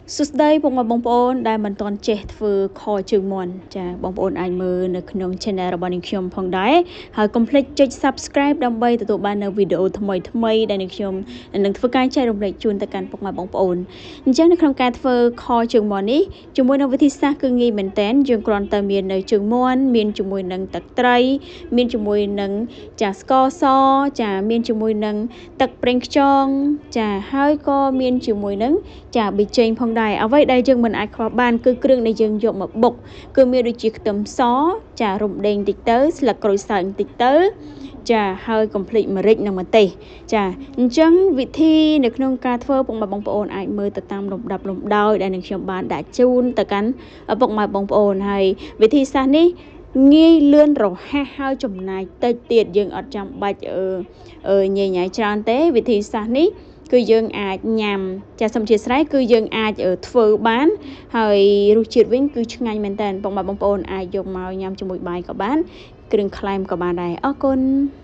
សួស្តីពុកម៉ែបងប្អូនដែលមិនទាន់ចេះធ្វើខជើងមាន់ ចាបងប្អូនអាចមើលនៅក្នុង Channel របស់នាងខ្ញុំផងដែរ ហើយកុំភ្លេចចុច Subscribe ដើម្បីទទួលបាននូវវីដេអូថ្មីថ្មីដែលនាងខ្ញុំនឹងធ្វើការចែករំលែកជូនទៅកាន់ពុកម៉ែបងប្អូន។ អញ្ចឹងនៅក្នុងការធ្វើខជើងមាន់នេះ ជាមួយនឹងវិធីសាស្ត្រគឺងាយមែនតើ យើងគ្រាន់តែមាននៅជើងមាន់ មានជាមួយនឹងទឹកត្រី មានជាមួយនឹងចាស្ករស ចាមានជាមួយនឹងទឹកប្រេងខ្យង ចាហើយក៏មានជាមួយនឹងចាប៊ីចេងផងដែរ។ អ្វីដែលយើងមិនអាចខ្វះបានគឺគ្រឿងដែលយើងយកមកបុក គឺមានដូចជាខ្ទឹមស ចារំដេងតិចទៅ ស្លឹកក្រូចសើចបន្តិចទៅ ចាហើយកុំភ្លេចម្រេចនិងម្ទេស។ ចាអញ្ចឹងវិធីនៅក្នុងការធ្វើ ពុកម៉ែបងប្អូនអាចមើលទៅតាមលំដាប់លំដោយដែលនឹងខ្ញុំបានដាក់ជូនទៅកាន់ពុកម៉ែបងប្អូន ហើយវិធីសាស្ត្រនេះងាយលឿនរហ័ស ហើយចំណាយតិចទៀត យើងអត់ចាំបាច់អឺញ៉ៃញ៉ៃច្រើនទេ។ វិធីសាស្ត្រនេះគឺយើងអាចញ៉ាំ ចាសុំជាស្រ័យ គឺយើងអាចធ្វើបាន ហើយរសជាតិវិញគឺឆ្ងាញ់មែនតើ បងប្អូនអាចយកមកញ៉ាំជាមួយបាយក៏បាន គ្រឿងក្លែមក៏បានដែរ។ អរគុណ។